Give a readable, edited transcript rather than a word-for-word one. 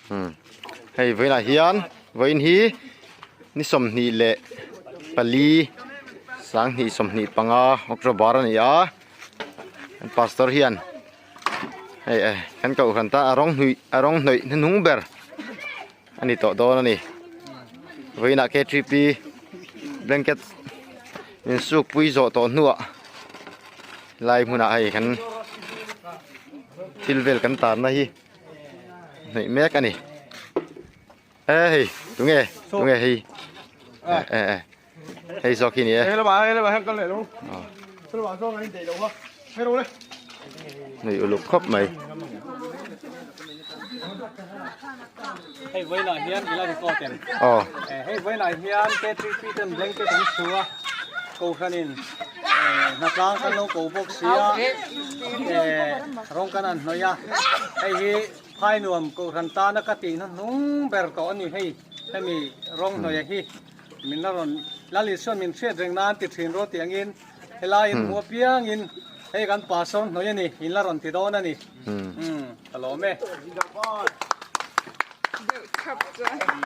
Hei vawiinah hian vawiin hi ni 24 2025 October a ni a an pastor hian hei eh kan kohhran tan a rawng hnuih a rawng hnawih hnuhnung ber a ni tawh dawn a ni vawiinah K3P blanket insuk pui zawh tawh hnuah lai hmunah hei kan thil vel kan tarna hi. Hnaih mek a ni. E hei, tunge? Tunge hei? E e e. Hei zawk hi ni e. Hei lamah, hei lamah hian kal leh lo. Hei lamah zawng an indeih lo kha. Hei ro le. Hnaih uluk khawp mai. Hei vawiinah hian ila record em? Aw. Hei vawiinah hian K3P ten blanket an su a, Kohhranin hnatlang kan lo ko bawk si a, rawng kan han hnawih a, hei hi phai nuam Kohhran tana ka tihna hnung ber tawh a ni hei, hemi rawng hnawih a hi min la rawn Lal Isuan min hriat reng nan ti thin rawh tih angin helaiin hmu apiangin hei kan pastor hnawih a ni, in la rawn ti dawn a ni. Ka lawm e.